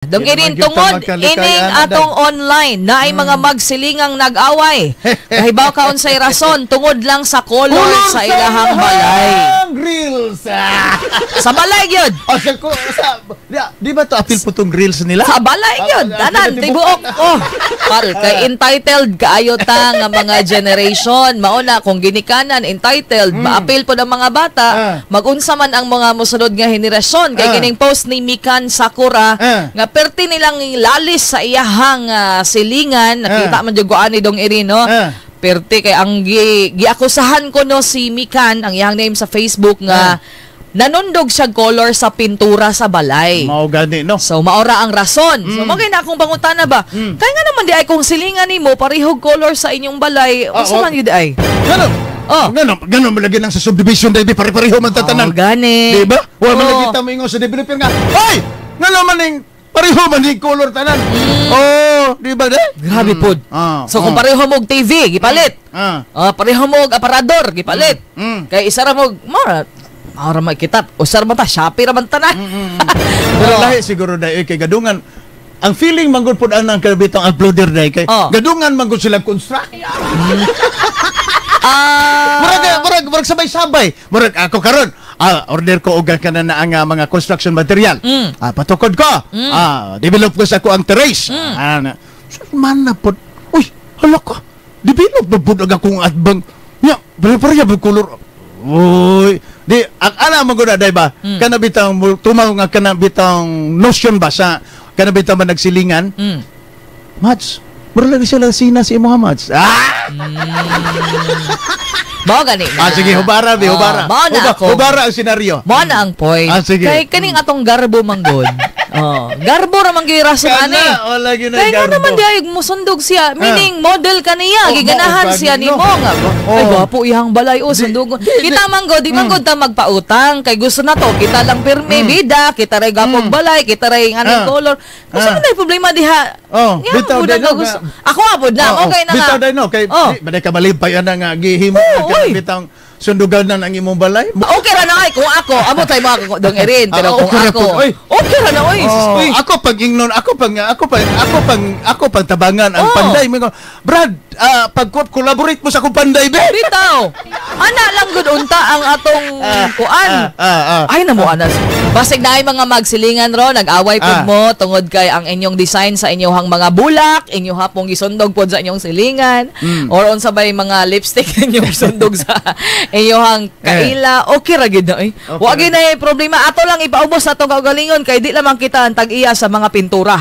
Dong Di irin naman gyud ta tungod magkalikay, ining ana, atong online na ay mga magsilingang nag-away. Kahibaw ka unsay rason? Tungod lang sa color sa ilahang balay. Ilahang grills. Ah! Sa balay gyud. O, sa, ko, sa, di ba to apil po tong grills nila? Sa balay gyud. Ah, Tanan tibuok. Oh, pal kay entitled kaayo ta nga mga generation. Mao na kung ginikanan entitled, maapil po ng mga bata, magunsa man ang mga mosunod nga henerasyon kay kining post ni Mikan Sakura nga perti nilang lalis sa iyahang silingan, nakita man jud ko ani, dong Irino. Perti kay ang giakusahan ko no si Mikan, ang iyang name sa Facebook, nga nanundog siya color sa pintura sa balay. Mao gani, no? So maora ang rason. So mao na akong pangutana ba? Kaya nga naman di ay kung silingan nimo parehog color sa inyong balay, unsa man yun di ay? Gano? Oh. Gano, gano man lagi nang sa subdivision dahil pare-pareho man tatanan. Oh, gani. Di ba? Wala man lagi ta moingon sa developer nga, "Hoy! Ngano man ning pareho man ning color tanan?" Oh, di ba de? Grabe pod. So kung pareho mo og TV, gipalit. Ah, pareho mo og aparador, gipalit. Kay isa ra mo mora mora man kita. Usar man ta, Shopee ra man tanan. Pero lahi siguro dahil kay gadungan ang feeling man gud pud ang kabitong uploader dahil kay gadungan man gud sila construct. Murag murag murag sabay-sabay. Murag ako karon, order ko og kana na ang mga construction material. Patukod ko. Develop ko sa ako ang terrace. Na. So, man na pod. Uy, hala ko. Develop na pod ang akong atbang. Nya, pare-pareha ba color? Uy, di ang ana man gud na ba? Kana bitang tumaw nga kana bitang notion ba sa kana bitang man nagsilingan? Mats, mura lagi sila sina si imo, Mats. Ah! Mao gani na. Ah, sige, hubara, bi, Oh, hubara. mao na ako. Hubara ang senaryo. Mao na ang point. Ah, sige. Kay kaning atong garbo manggod. Oh, garbo ra man gyud rason Kana, ani. wala gyud na Kay nga garbo. naman di ay musundog siya. Meaning model kaniya, Oh, giganahan mao siya gani, nimo no? nga. Oh. Ay gwapo iyang balay o sundog. Kita man gud, di man gud ta magpautang kay gusto na to, kita lang pirmi bida, kita ray gapog balay, kita ray aning color. Kasi man problema diha. Oh, Nga, bitaw mo day, na no, gusto. Ako nga pod na, okay na nga. Bitaw day no kay di ba day ka malipay ana nga gihimo Oo, nga oy. bitang sundugan na ang imong balay. Okay ra na ay kung ako, amo tayo mga dong Erin, pero Ah, kung okay ra ako, pod, oy. okay ra na oy. Oh, Uy. ako pag ingnon, ako pag tabangan ang panday mo. Brad, pag collaborate mo sa akong panday be. Bitaw. Ana lang gud unta ang atong kuan. Ay namo anas. Basig na ay mga magsilingan ro, nag-away pud mo tungod kay ang inyong design sa inyong mga bulak, inyong hapong gisundog pod sa inyong silingan or unsa bay mga lipstick inyong sundog sa inyong kaila. Okay ra gid na eh. Okay Wa ra. gyud na problema. Ato lang ipaubos sa atong kaugalingon kay di lamang kita ang tag-iya sa mga pintura.